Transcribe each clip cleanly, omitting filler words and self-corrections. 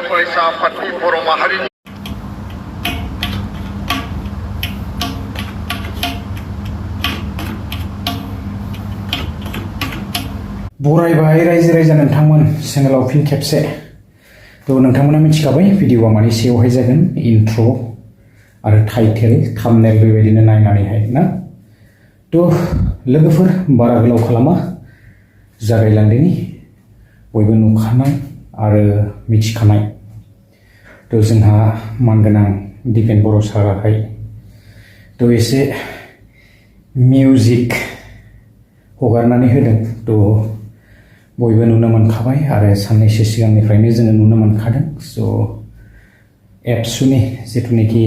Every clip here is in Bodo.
फरायसा आफादनि बर' माहारिनि बरायबाय रायजो राजा नोंथांमोन चेनेलाव फिन खेबसे थ' नोंथांमोना मिथिखाबाय भिडिअआ मानि सायावहाय जागोन इन्ट्र आरो टाइटेल थाम्बनेल बेबायदिनो नायनानैहाय ना थ' लोगोफोर बारा गोलाव खालामा जागायलांदिनि बयबो नुखानाय आरो मिथिखानाय थ' जोंहा मानगोनां दिपेन बर' साराहाय थ' एसे मिउजिक हगारनानै होदों थ' बयबो नुनो मोनखाबाय आरो साननैसो सिगांनिफ्रायनो जोङो नुनो मोनखादों स' एबसुनि जिथुनाखि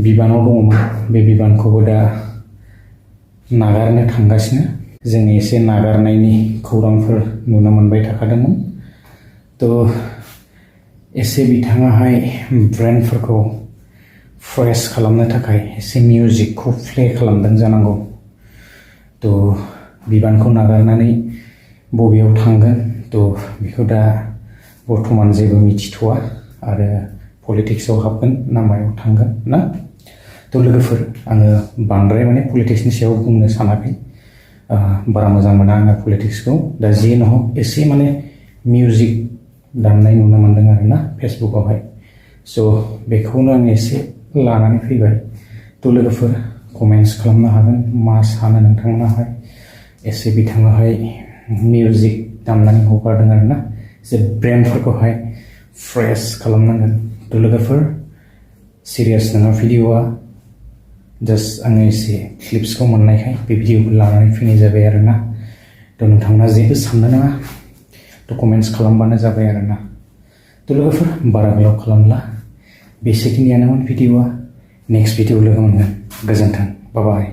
बिबानाव दङमोन बे बिबानखौबो दा नागारनो थांगासिनो जों एसे नागारनायनि खौरांफोर नुनो मोनबाय थाखादोंमोन थ' एसे बिथाङाहाय ब्रेन्डफोरखौ फ्रेश खालामनो थाखाय एसे मिउजिकखौ प्ले खालामदों जानांगौ थ' बिबानखौ नागारनानै बबेयाव थांगोन थ' बेखौ दा बर्थमान जेबो मिथिथ'वा आरो पलिटिक्सआव हाबगोन ना मायाव थांगोन ना थ' लोगोफोर आङो बांद्राय माने पलिटिक्सनि सायाव बुंनो सानाखै बारा मोजां मोना आङो पलिटिक्सखौ दा जियानो हक एसे माने मिउजिक दामनाय नुनो मोनदों आरोना फेसबुकआवहाय स' बेखौनो आं एसे लानानै फैबाय थ' लोगोफोर कमेन्ट्स खालामनो हागोन मा सानो नोंथांमोनाहाय एसे बिथाङाहाय मिउजिक दामनानै हगारदों आरोना जे ब्रेन्डफोरखौहाय फ्रेश खालामनांगोन थ' लोगोफोर सिरियास नङा भिडिअआ जास्ट आङो एसे क्लिप्सखौ मोननायखाय बे भिडिअखौ लानानै फैनाय जाबाय आरोना थ' नोंथांमोना जेबो साननो नाङा थ' कमेन्ट्स खालामबानो जाबाय आरोना थ' लोगोफोर बारा गोलाव खालामला बेसेखिनियानोमोन भिडिअआ नेक्स्ट भिडिअ लोगो मोनगोन गोजोन्थों बाय बाय